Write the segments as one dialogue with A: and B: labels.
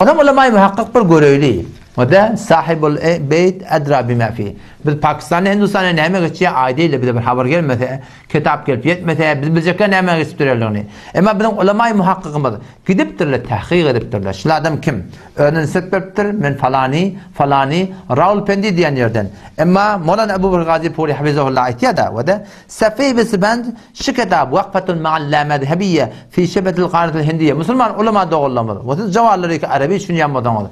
A: Onam ulamaý muhakkyk bir göreýli. O-da sahibul beýt edra bima fi. Biz Pakistanda, Hindistanda näme geçýär aýdaýly bize bir habar gelmese, kitap gelip ýetmese, biz biljekkä näme geçip durýanlygyny. Emma biziň ulamaý muhakkykymyz gidipdirler, tahkyk edipdirler. Şul adam kim? Özüne nisbet beripdir, men falany, falany, Rawalpendi diýen ýerden. Emma Molana Ebu Bekr Gazi Puri hafizahullah aýtýar-da, o-da Safeý Bisbend şu kitap Waqfatun ma'al la mezhebiyye fi şebetil garatil hindiýe musulman ulama doganlarymyz we siz jawallar ýeke arabi düşünýän bolsaňyz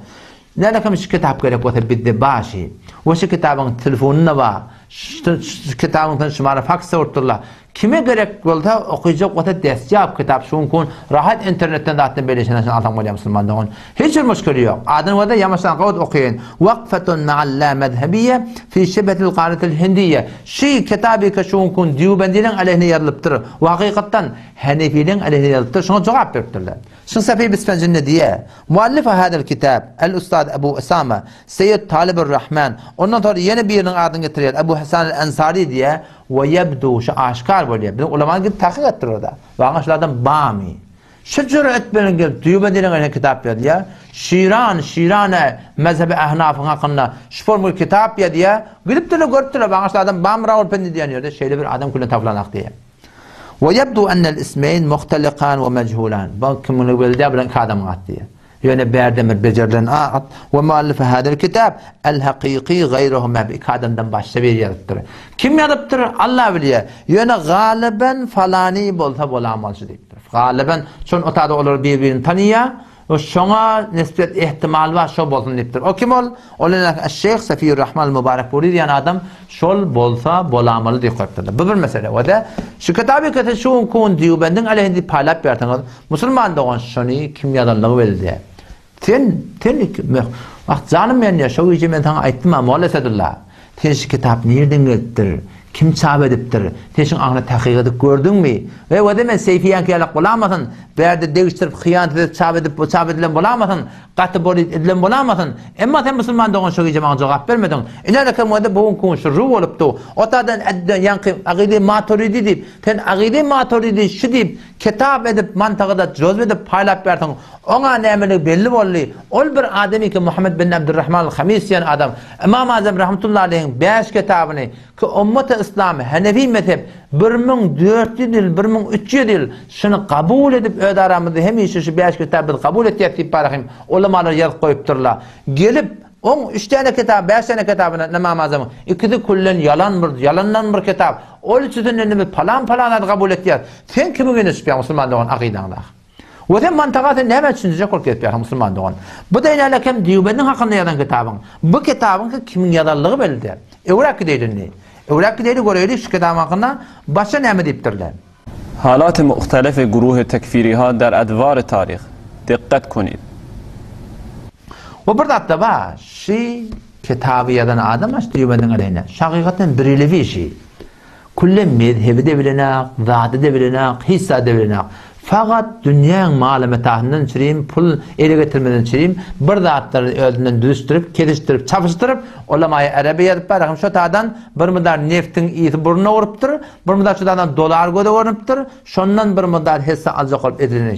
A: nälekem şu kitap gerek bolsa bizde bar şi we şu kitabyň telefonyna bar şu kitabyň sen şumara faks sowurtdyrlar kime gerek bolsa okyjak bolsa destýap kitap şu gün rahat internetden zatdan beýle şeýle alsaň bolýar musulman dogan Hiç bir muşkili ýok. Adyny bolsa ýamaşdan gawut okaýyn. Wakfatun ma'al la mezhebiýe fi şebetil garatil hindiýe. Şy kitaby ke şu günki gün Dýubendiliň aleýhine ýazylypdyr we hakykatdan Henefiliň aleýhine ýazylypdyr. Şuňa jogap beripdirler. Şyh Safi Bispenjinde diýýär, Muallifu hadal kitab, el ustaz Ebu Usama, Seýed Talibur Rahman. Ondan soňra ýene biriniň adyny getirýär, Ebu Hasan el Ensari diýýär, we ýebdu, şu aşkar bolýar. Biziň ulama gidip takyk etdir orada. Waňa şul adam barmy? Şu jüret bilen gelip düýbe diýlen ýerde kitap ýazýar. Şiran, Şirane mezhebi Ehnafyň hakynda şu forma kitap ýazýar. Gidipdirler, görüpdirler, baňa şu adam bam Rawalpindi diýen ýerde şeýle bir adam külen tapylanak diýýär. We ýebdu ennel ismeýn muhtelikan we mejhulan. Bu kimligi belli däl, bilen iki adamyň ady diýýär. Ýöne bärde bir bejerilen at we muallifi hadal kitab el hakyky gaýruhuma bu iki adamdan başga biri ýazypdyr. Kim ýazypdyr? Allah bilýär. Ýöne galyban falany bolsa bolamalyşy diýipdir. Galyban şon otada olar bir-birini tanyýar we şoňa nisbet ehtimal bar şo bolsun diýipdir. O kim ol? Ol ene Eş-Şeýh Safiýur-Rahman Al-Mubarakpuri diýen adam şol bolsa bolamaly diýip goýupdyrlar. Bu bir mesele. We-de şu kitaby kese şu günki gün Dýubendiň aleýhine diýip paýlap berseňiz, musulman dogan şony kim ýazanlygy belli däl. Sen, sen meh, wah janym men diýýär, şo gije men saňa aýtdym-a, Molla Esedulla, sen şu kitap nirden gelipdir, kim çap edipdir, sen şuň aňyna takyk edip gördüňmi? We we-de men Seýfiýäňki ýalak bolamasyn, bärde degişdirip, hyýanat edip çap edip, çap edilen bolamasyn, Gaty bolit edilen bolamasyn? Emma sen musulman dogan şo gije maňa jogap bermediň. Ine-de wada bu günki gün şu ru bolupdy. O tadan ädden ýaňky Agyly Maturidi diýip, sen Agyly Maturidi şu diýip, kitap edip, mantagyda jozw edip paýlap berdiň. Oňa nämeligi belli boldy. Ol bir adamyky Muhammet bin Abdurrahman al-Hamis diýen adam. Ymam Azam rahmetullahi aleýhiň bäş kitabyny Ki ummeti yslam, henefi mezhep 1400 ýyl, 1300 ýyl şuny kabul edip öz aramyzda hemişe şu bäş kitaby biz kabul etýäs diýip barahym ulamalar ýazyp goýupdyrlar. Gelip oň üç däne kitaby, bäş däne kitabyny Ymam Azamyň ikisi küllen ýalan bir, ýalandan bir kitap. Ol üçüsini indi biz palan-palan zady kabul etýäs. Sen kimiň ýüzüne çykýaň musulman dogan akydaňda? We sen mantaga sen näme düşünjek bolup gezip ýörsiň musulman dogan? Bu da ine kem Dýubendiň hakynda ýazan kitabyň. Bu kitabyň ki kimiň ýazanlygy belli däl. Öwräp gideýli indi. Öwräp gideýli göreýli şu kitabyň hakynda başga näme diýipdirler.
B: Halat muhtelef guruh tekfiriha der edwar tarih dikkat konid.
A: We bir zatda bar, şi kitaby ýazan adam şu Dýubendiň aleýhine. Şu hakykatdan birelewi şi. Külle mezhebi-de bilenak, zady-da bilenak, hiç zady-da bilenak. Fakat dünýäň maly-metahyndan çürim, pul ele getirmeden çürim, bir zatlary özünden düzüşdirip, kesişdirip, çapyşdyryp, ulamaýy erebe ýazyp bar, hem şo tadan bir mydar neftiň ysy burnuna urupdyr, bir mydar şo tadan dolar göze görnüpdir, şondan bir mydar hesse aljak bolup edilen iş.